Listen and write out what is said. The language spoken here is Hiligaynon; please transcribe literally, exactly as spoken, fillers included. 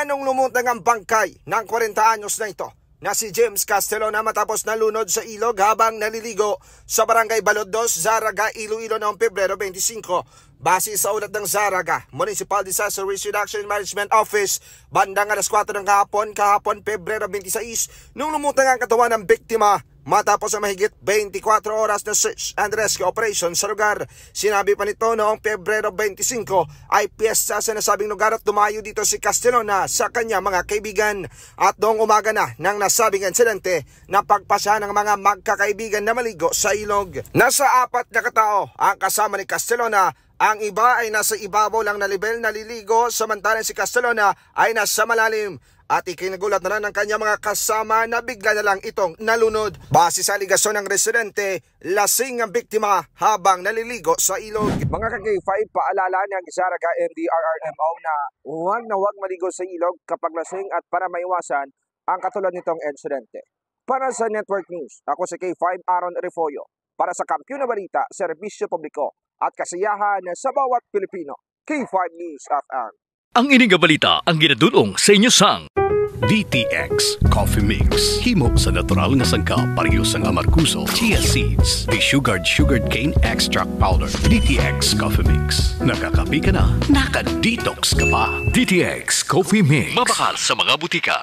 Anong lumutang ang bangkay ng kwarenta anyos na ito na si James Castellona matapos nalunod sa ilog habang naliligo sa Barangay Balod dos, Zarraga, Iloilo noong Pebrero twenty-five. Base sa ulat ng Zarraga Municipal Disaster Risk Reduction Management Office, bandang alas kuwatro ng kahapon, kahapon, Pebrero twenty-six, nung lumutang ang katawan ng biktima matapos ang mahigit twenty-four oras na search and rescue operation sa lugar. Sinabi pa nito, noong Pebrero twenty-five ay piyesta sa nasabing lugar at dumayo dito si Castellona sa kanya mga kaibigan. At noong umaga na ng nasabing insidente, napagpasyahan ang mga magkakaibigan na maligo sa ilog. Nasa apat na katao ang kasama ni Castellona. Ang iba ay nasa ibabaw lang na level naliligo, samantalang si Castellona ay nasa malalim. At ikinagulat na lang ng kanyang mga kasama na bigla na lang itong nalunod. Base sa alegasyon ng residente, lasing ang biktima habang naliligo sa ilog. Mga ka-K five, paalala ng Zarraga M D R R M O na huwag na huwag maligo sa ilog kapag lasing at para maiwasan ang katulad nitong insidente. Para sa Network News, ako si K five Aaron Refollo. Para sa Kampiyon na Balita, Serbisyo Publiko at Kasiyahan sa bawat Pilipino. K five News F M. Ang ini nga balita ang ginadul-ong sa inyo sang D T X Coffee Mix. Himo sa natural nga sangkap, pareho sang amargoso, chia seeds, desugared sugarcane extract powder. D T X Coffee Mix. Nakakape ka na, naka-detox ka pa. D T X Coffee Mix. Mabakal sa mga butika.